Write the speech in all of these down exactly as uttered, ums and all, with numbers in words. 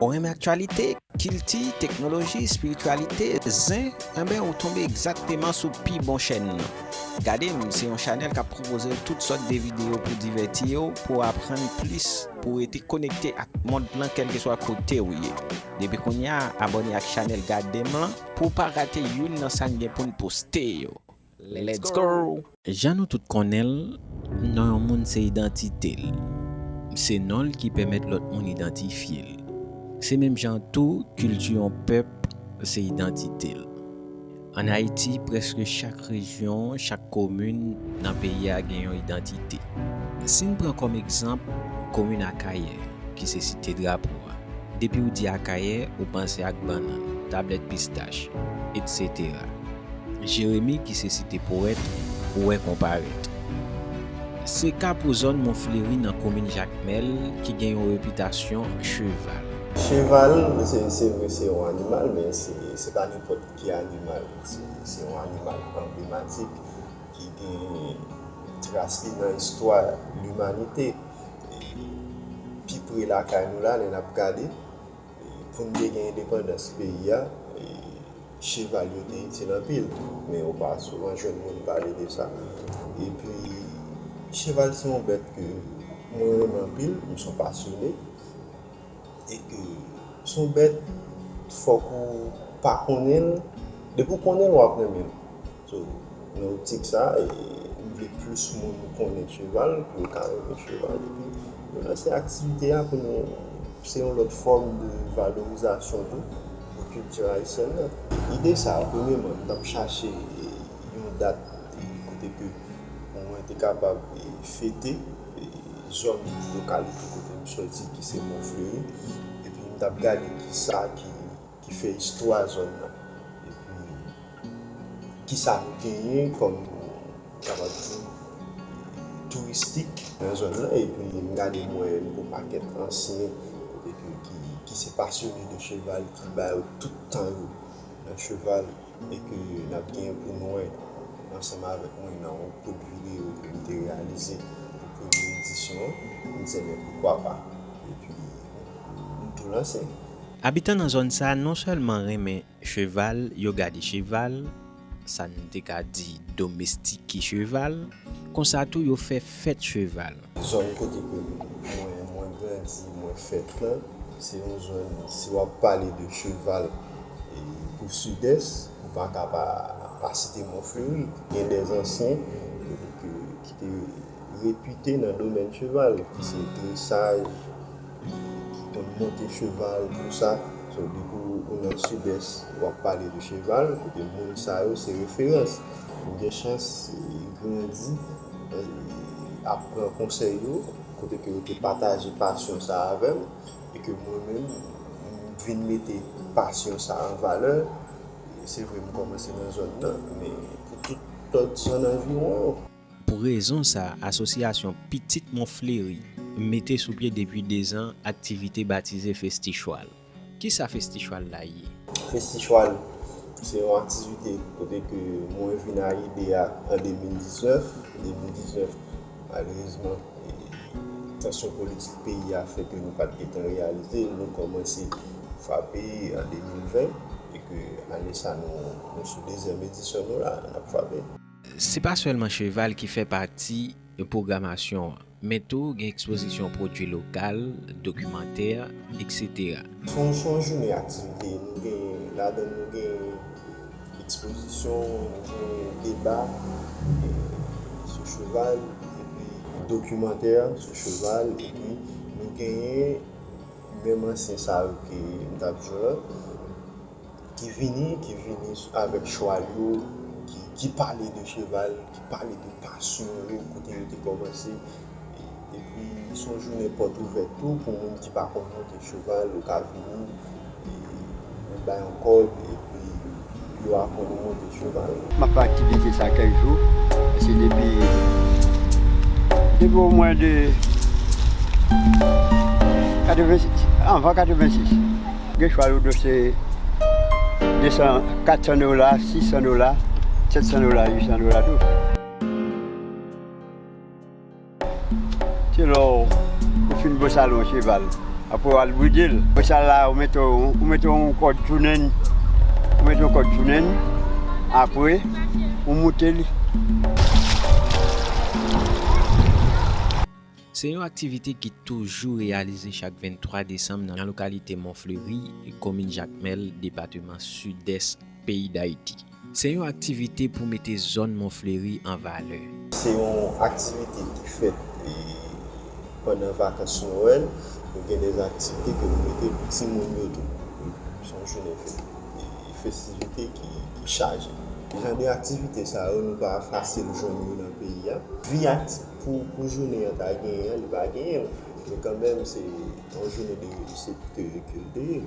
Ou renmen aktyalite, kilti, teknoloji, espirityalite, zen? Enben, ou tonbe egzakteman sou pi bon chèn nan. Gade m se yon chanèl k ap pwopoze w tout sòt de videyo pou divèti w, pou w aprann plis, pou w rete konekte ak mond lan kèlkeswa kote w ye. Depi kounye a, abòne ak chanèl Gade m lan pou w pa rate youn nan sa n gen pou n poste yo. Let's go! Jan nou tout konnen l, non yon moun se idantite l. Se non l ki pèmèt lòt moun idantifye l. Se menm jan tou, kilti yon pèp se idantite l. Ann Ayiti, prèske chak rejyon, chak komin nan peyi a gen yon idantite. Si n pran kòm egzanp komin Akayè, ki se site drapo a, depi w di Akayè, ou panse ak bannann, tablèt pistach, etsetera. Jeremi, ki se site powèt, ou wè konparèt. Se ka pou zòn Mont Fleri nan komin Jakmèl, ki gen yon repitasyon cheval. Cheval, se, se vre, se yon animal, men se, se pa nenpòt ki animal. Se, se yon animal anblematik ki gen tras li nan istwa limanite. E pi pre lakay nou la, lè n ap gade, e pou n te gen endepandans peyi a, e cheval yo te itil anpil, men ou pa souvan jwenn moun pale de sa. Epi, cheval se yon bèt ke mwen renmen anpil, m se yon pasyone, e ke se yon bèt, fòk ou pa konnen l, depi w konnen l, w ap renmen l. So, nan optik sa, e, m vle plis moun konnen cheval, pou yo ka renmen cheval, epi nou lanse aktivite a pou nou, se yon lòt fòm de valorizasyon tou pou kilti ayisyèn nan. Ide sa a, premyeman, m t ap chache, e, yon dat, e, kote ke mwen te kapab, e, fete, e, zòn, lokalite kote m soti, ki se Mont Fleri, epi m t ap gade kisa ki, ki fè istwa zòn nan. Epi, kisa nou genyen kòm, kapab di, touristik nan zòn nan, epi m gade, m wè yon pakèt ansyen, kote ke, ki, ki se pasyone de cheval, ki bay yo tout tan yo nan cheval, e ke n ap genyen pou nou wè ansanm avèk mwen nan yon kout videyo ke m te reyalize pou premye edisyon an. M di, men poukwa pa? Epi, m tou lanse. Abitan nan zòn sa a non sèlman renmen cheval, yo gade cheval, sa n te ka di domestike cheval, konsa tou yo fè fèt cheval. Zòn kote ke mwen, mwen grandi, mwen fèt lan, se yon zòn, si w ap pale de cheval, e pou Sidès, ou pa ka pa, pa site Mont Fleri. Gen de zansyen, e, ke, ki te repite nan domèn cheval, ki se dresaj, ki konn monte cheval, tou sa. So, depi w, ou nan Sidès, w ap pale de cheval, kote moun sa yo se referans. M gen chans, e, grandi, e, ap pran konsèy yo, kote ke yo te pataje pasyon sa avè m, e ke mwen menm, m vin mete pasyon sa an valè. Se vre, m kòmanse nan zòn nan, men pou tout lòt zòn anviwon yo. Pou rezon sa, asosyasyon Pitit Mont Fleri mete sou pye depi dezan aktivite batize Festichwal. Kisa Festichwal la ye? Festichwal, se yon aktivite kote ke mwen vin ak ide a an de mil diznèf. De mil diznèf, malerezman, e, tansyon politik peyi a fè ke nou pa t gentan reyalize l. Nou kòmanse frape an de mil ven, e ke ane sa, nou, nou sou dezyèm edisyon nou la, n ap frape. Se pa sèlman cheval ki fè pati pwogramasyon an, men tou gen ekspozisyon pwodui lokal, dokimantè, etsetera. Se yon, se yon jounen aktivite. Nou gen, ladan l, nou gen ekspozisyon, nou gen deba, e, sou cheval, epi dokimantè sou cheval, epi nou genyen menm ansyen sa yo ke m t ap di w lan, ki vini, ki vini avèk chwal yo, ki, ki pale de cheval, ki pale de pasyon yo, kote yo te kòmanse. E, epi, se yon jounen pòt ouvè tou pou moun ki pa konn monte cheval, ou ka vini, e, ou bay yon kòb, epi yo aprann ou monte cheval. M ap aktivite sa kèk jou, se depi, depi omwen de katrevensis, anvan katrevensis. Gen chwal yo dwe se de san, kat san dola, sis san dola, sèt san dola, uit san dola tou. Se lè w, ou fin bwose alon cheval, Apre w al bride l. Apre sa la, ou mete, ou mete yon kòd sou nen, ou mete yon kòd sou nen, apre, ou moute li. Se yon aktivite ki toujou reyalize chak venntwa desanm nan lokalite Mont Fleuri, komin Jakmèl, depatman Sidès, peyi Dayiti. Se yon aktivite pou mete zòn Mont Fleuri an valè. Se yon aktivite ki fèt e, pandan vakans Nwèl. Nou gen de aktivite ke nou mete pou timoun yo tou. Se yon jounen fè- e, festivite ki, ki chaje. Jan de aktivite sa yo, nou pa fasil jwenn yo nan peyi a. Vi aktif pou, pou jounen an ta genyen an, li pa genyen l. Men kanmenm, se yon jounen de reyisite ke, ke l te ye.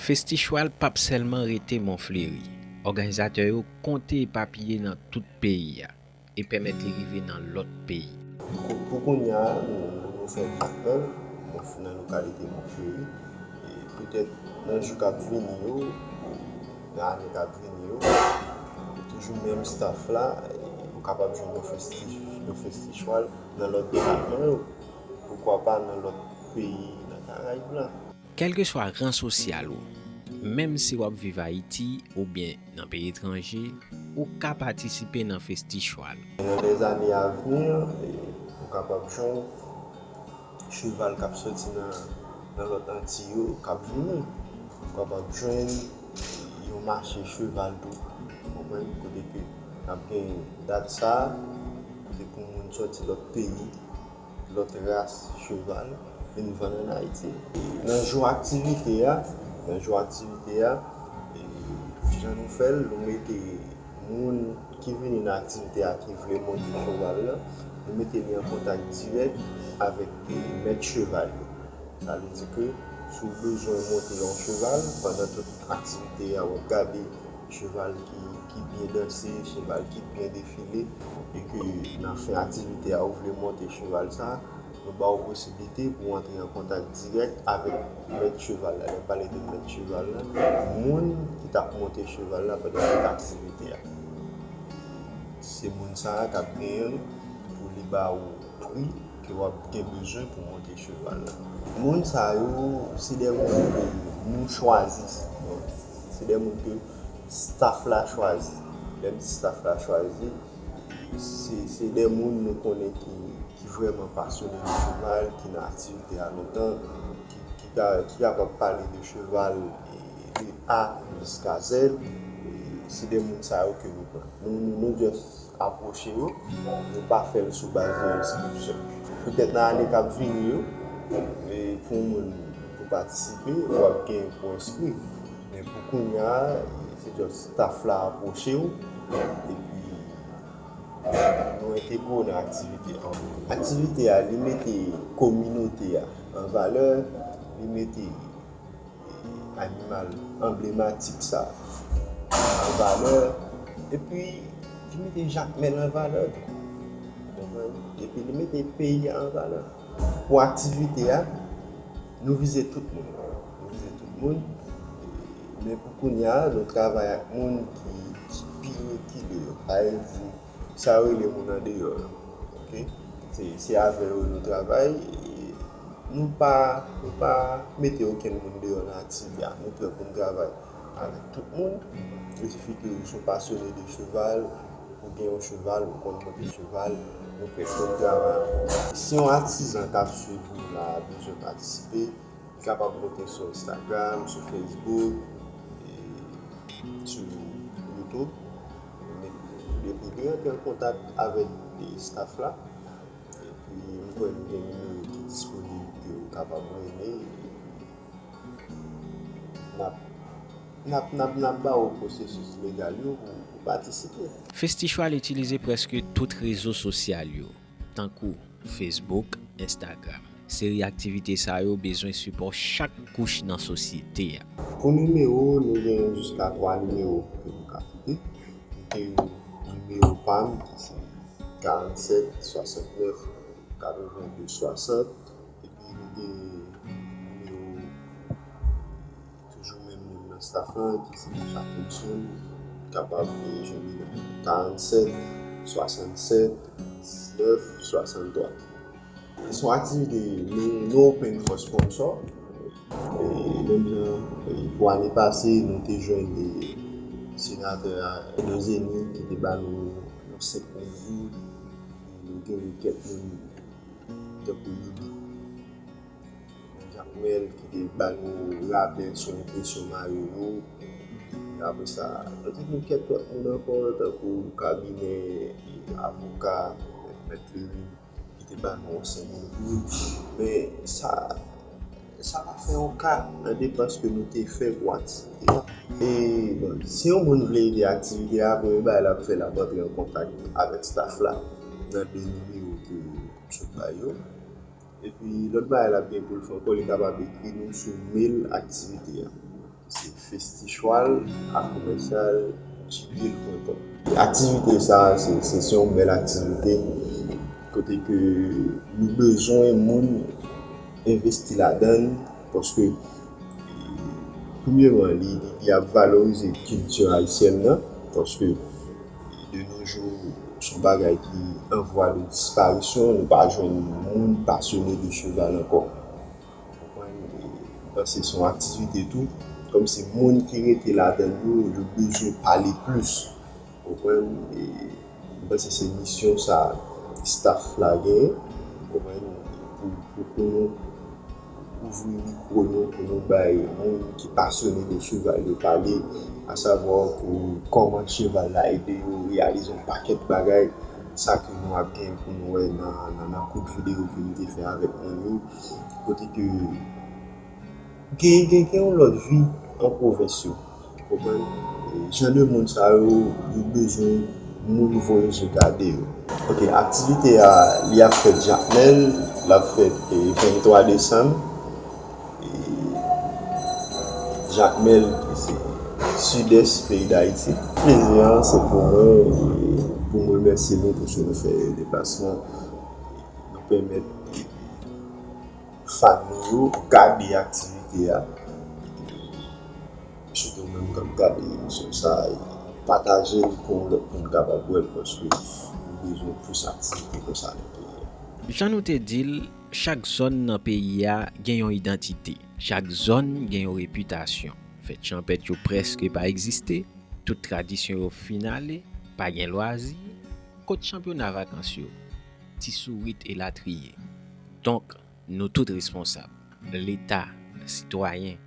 Festichwal p ap sèlman rete Mont Fleuri. Òganizatè yo konte epapiye nan tout peyi a e pèmèt li rive nan lòt peyi. Pou, pou kounye a, nou, nou fè Jakmèl, Mont- nan lokalite Mont Fleuri. E petèt nan jou k ap vini yo, nan ane k ap vini yo, toujou menm staff la, nou kapab jwenn yon festi- yon festichwal nan lòt depatman yo. Poukwa pa nan lòt peyi nan Karayib la. Kèlkeswa ran sosyal ou, menm si w ap viv Ayiti oubyen nan peyi etranje, ou ka patisipe nan festichwal. Nan lèzane avni, nou kapab jwenn cheval k ap soti nan, nan lòt Anti yo k ap vini. Nou kapab jwenn yon mache cheval tou. Ou konprann? Kote ke n ap gen dat sa, kote pou moun soti lòt peyi, lòt ras cheval vin vann ann Ayiti. Nan jou aktivite a, nan jou aktivite a, e, jan nou fè l, nou mete moun ki vini nan aktivite a ki vle monte cheval la, nou mete li an kontak dirèk avèk, e, mèt cheval yo. Sa vle di ke si w bezwen monte yon cheval, pandan tout aktivite a, w ap gade cheval ki, ki byen danse, cheval ki byen defile, e ke nan fen aktivite a, ou vle monte cheval sa, nou ba w posiblite pou w antre an kontak dirèk avèk mèt cheval la. Lè m pale de mèt cheval la, moun ki t ap monte cheval la pandan tout aktivite a. Se moun sa a k ap genyen l pou li ba ou pri ke w ap gen bezwen pou monte cheval la. Moun sa yo, se de moun ke nou chwazi. Se de moun ke staff la chwazi. Lè m di staff la chwazi, se, se de moun nou konnen ki, ki vrèman pasyone de cheval, ki nan aktivite a lontan, ki, ki ka, ki kapab pale de cheval, e, de A jiska Z. E, se de moun sa yo ke nou pran. Nou, nou, nou just apwoche yo, nou pa fè l sou baz de enskripsyon. Petèt nan ane k ap vini yo, e pou yon moun pou patisipe, w ap gen pou enskri. Men pou kounye a, se just staff la apwoche w, epi nou entegre w nan aktivite an. Aktivite a, li mete kominote a an valè, li mete animal anblematik sa an valè, epi li mete Jakmèl an valè tou. Konprann? Epi li mete peyi a an valè. Pou aktivite a, nou vize tout moun. Nou vize tout moun. Men pou kounye a, nou travay ak moun ki, ki pi rekile yo. Sa vle di, sa yo rele moun andeyò yo. Oke? Se, se avè yo nou travay. E nou pa, nou pa mete okenn moun deyò nan aktivite a. Nou prè pou n travay avèk tout moun. Il sifi ke ou se yon pasyone de cheval, ou gen yon cheval, ou konn monte cheval, nou prè pou n travay avè w. Si yon atizan k ap swiv nou la a bezwen patisipe, li kapab monte sou Instagram, sou Facebook, e sou YouTube. Men, epi li rantre an kontak avèk, e, staff la. Epi, m kwè nou gen nimewo ki disponib ke ou kapab rele. N ap, n ap, n ap, n ap ba ou pwosesis legal yo pou, pou patisipe. Festichwal itilize prèske tout rezo sosyal yo, tankou Facebook, Instagram. Seri aktivite sa yo bezwen sipò chak kouch nan sosyete a. Pou nimewo, nou gen jiska twa nimewo ke nou ka kite. Nou gen nimewo pa m ki se karannsèt, swasannnèf, katrevenndez, swasant. Epi nou gen nimewo toujou menm moun nan staff lan ki se Jacquelson, kapab jwenn li nan karannsèt, swasannsèt, diznèf, swasanntwa. Se yon aktivite, nou, nou open for sponsor. E menm jan, e pou ane pase, nou te jwenn, e, senatè a, Edo Zeni, ki te ba nou yon senk mil goud, e nou gen yon kèk moun tankou Lili, Jakmèl, ki te ba nou rabè sou enpresyon mayo yo. Apre sa, nou te gen kèk lòt moun ankò, tankou kabinè avoka, mèt Lili, ki te ba nou yon senk mil goud. Men sa, sa pa fè yon ka nan depans ke nou te fè pou aktivite a. E, bon, si yon moun vle ede aktivite a, premye bagay l ap fè, l ap antre an kontak avèk staff la nan de nimewo ke m sot ba yo. Epi, lòt bagay l ap gen pou l fè ankò, li kapab ekri nou sou mail aktivite a. Se festichwal a komèsyal gmail pwen kòm. Aktivite sa a, se, se, se yon bèl aktivite kote ke nou bezwen moun envesti ladan l, paske, premyèman, li, li, li ap valorize kilti ayisyèn nan, paske de nos jours, se yon bagay ki an vwa de disparisyon, nou pa jwenn moun pasyone de cheval ankò. Ou konprann? E, m panse se yon aktivite tou, kòmsi moun ki rete ladan l yo, yo bezwen pale plis. Ou konprann? E, m panse se misyon sa staff la genyen. Ou konprann? Pou, pou, pou nou ouvri mikwo nou, pou nou bay moun ki pasyone de cheval yo pale, asavwa pou kòman cheval la ede yo reyalize yon pakèt bagay, sa ke nou ap gen pou nou wè nan, nan, nan kout videyo ke nou te fè avèk moun yo, kote ke gen, gen, gen yon lòt vi an pwovens yo. Konprann? E jan de moun sa yo, yo bezwen moun voye je gade yo. Ok, aktivite a, li ap fèt Jakmèl, l ap fèt, e, venntwa desanm. E, Jakmèl, ki se sidès peyi Dayiti. Plezi an, se pou mwen, e, pou m remèsye nou, paske nou fè deplasman, nou pèmèt fan nou yo gade aktivite a. Sitou menm k ap gade emisyon sa a, pataje l pou yon lòt moun kapab wè l, paske nou bezwen plis aktivite konsa nan peyi a. Jan nou te di l, chak zòn nan peyi a gen yon idantite. Chak zòn gen yon repitasyon. Fèt chanpèt yo prèske pa egziste. Tout tradisyon yo fin ale. Pa gen lwazi. Kot chanpyona vakans yo? Ti sourit elatriye. Donk, nou tout responsab. Leta, sitwayen,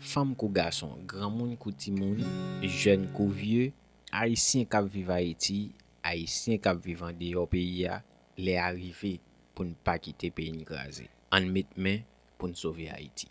fanm kou gason, granmoun kou timoun, jèn kou vye, Ayisyen k ap viv Ayiti, Ayisyen k ap viv andeyò peyi a, lè a rive pou n pa kite peyi n kraze. Ann met men pou n sove Ayiti.